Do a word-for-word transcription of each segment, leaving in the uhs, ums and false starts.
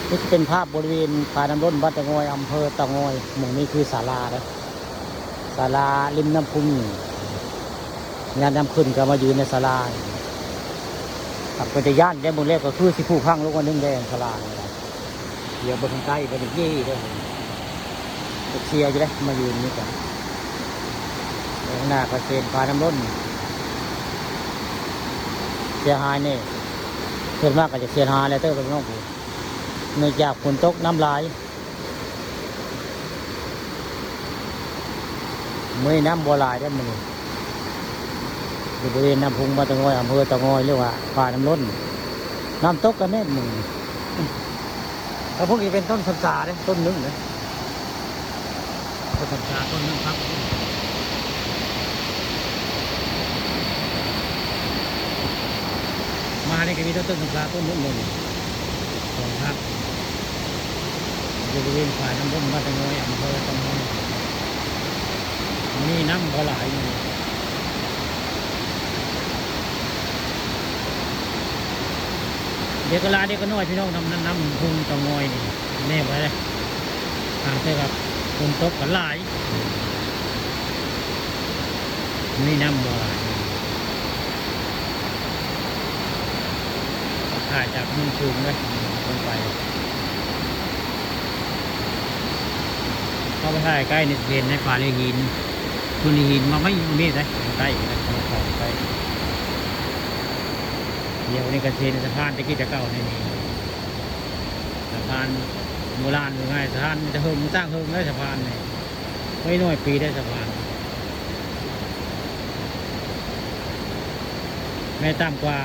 นี่จะเป็นภาพบริเวณผาน้ำล้น บ้านเตางอย อำเภอเตางอย หม่องนี้คือศาลาเด้อ ศาลาริมน้ำพุง ยามค่ำคืนก็มายืนในศาลา ครับ ก็จะย้านได้ เบิ่งแล้วก็คือสิผุพังลงอันหนึ่งได้ศาลานี่นะ เดี๋ยวเบิ่งข้างใต้ก็จะเย่เด้อ เสียวอยู่เด้ มายืนนี่กัน ข้างหน้าก็เซนผาน้ำล้น เสียหายนี่ ส่วนมากก็จะเสียหายแล้วเด้อพี่น้อง เนื่องจากฝนตกน้ำหลาย มื้อนี้น้ำบ่หลายเด้อมื้อนี้ อยู่บริเวณน้ำพุง บ้านเตางอย อำเภอเตางอย เรียกว่าผาน้ำล้น น้ำตกก็แม่นมื้อนี้ แล้วพวกนี้เป็นต้นสำสาเด้อ ต้นหนึ่งนะ ต้นสำสาต้นหนึ่งครับ มานี่ก็มีต้นสำสาต้นหนึ่งเลย สองครับ อยู่บริเวณผาน้ำล้น บ้านเตางอย อำเภอเตางอย มีน้ำบ่หลายอยู่ เดี๋ยวก็หลาย เดี๋ยวก็น้อย พี่น้อง น้ำ น้ำ น้ำพุงเตางอยนี่ แน่ไว้เลย หาเจอกับฝนตกกันหลาย มีน้ำบ่หลาย ถ่ายจากมุมสูงเลย ลงไป เข้าไปถ่ายใกล้นี่เห็นในป่าในหิน คือในหินมันไม่มีเลย ใกล้นะ ของใกล้ เดี๋ยวนี้ก็เห็นสะพานตะกี้แต่เก่านี่นี่ สะพานโบราณหรือไง สะพานมันจะเฮิง มันตั้งเฮิงเลยสะพานนี่ ไม่น้อยปีได้สะพาน ไม่ต่ำกว่า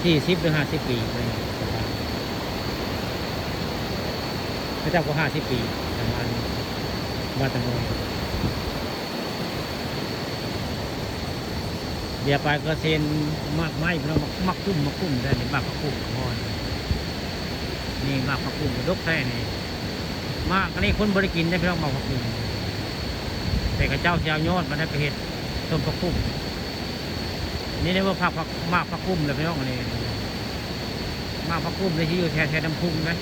สี่สิบหรือห้าสิบปีเลยสะพาน ไม่ต่ำกว่าห้าสิบปีสะพาน บ้านเตางอย เดี๋ยวไปก็เซนหมากไม้ พี่น้อง หมาก หมากกุ้ม หมากกุ้มได้นี่ หมากผักกุ้ม นี่หมากผักกุ้มดกแท้นี่ หมากอันนี้คนบ่ได้กินได้ พี่น้อง หมากผักกุ้ม แต่เขาเจ้าสิเอายอดมันไปเฮ็ดส้มผักกุ้ม นี่เรียกว่าผัก ผัก หมากผักกุ้มเลย พี่น้อง อันนี้ หมากผักกุ้มเลยที่อยู่แถว แถวน้ำพุงนะ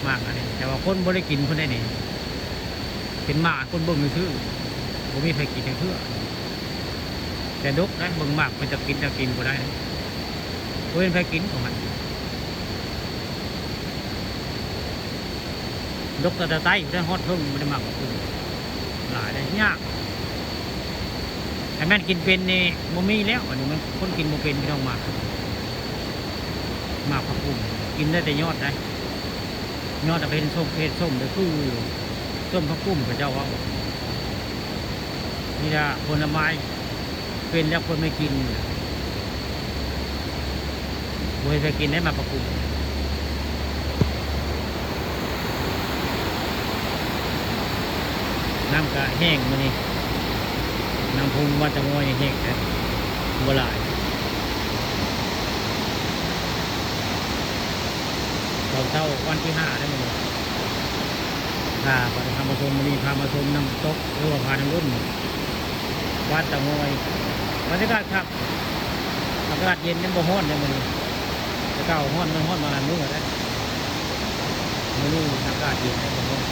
หมากอันนี้ แต่ว่าคนบ่ได้กินเพิ่นได้นี่ เป็นหมากคนเบิ่งซื่อๆ บ่มีใครกินจักเทื่อ แต่ดกนะ เบิ่งหมากเพิ่นจะกินจะกินบ่ได้นะ บ่มีใครกินของมัน ดกแต่ใต้ได้ฮอดเพิ่ง บ่ได้หมากของเพิ่ง หลายได้ยาก ถ้าแม่นกินเป็นนี่บ่มีแล้ว อันนี้มันคนกินบ่เป็น พี่น้อง หมาก หมากผักกุ้ม กินได้แต่ยอดได้ ยอดเอาไปเฮ็ดส้ม เฮ็ดส้มเด้อ คือส้มผักกุ้มเขาเจ้าเว้า นี่ล่ะผลไม้ เป็นแล้วคนไม่กิน บ่ให้ไปกินได้หมากผักกุ้ม น้ำก็แห้งมื้อนี้ น้ำพุงบ้านเตางอยนี่แห้งแท้ บ่หลาย ตอนเช้าวันที่ห้าได้มื้อนี้ พา พาท่านผู้ชม มื้อนี้พามาชมน้ำตก หรือว่าผาน้ำล้น บ้านเตางอย บรรยากาศคัก อากาศเย็น ยังบ่ร้อนเลยมื้อนี้ แต่เก่าร้อน มันร้อนมาหลายมื้อแล้ว มื้อนี้อากาศเย็น ยังบ่ร้อน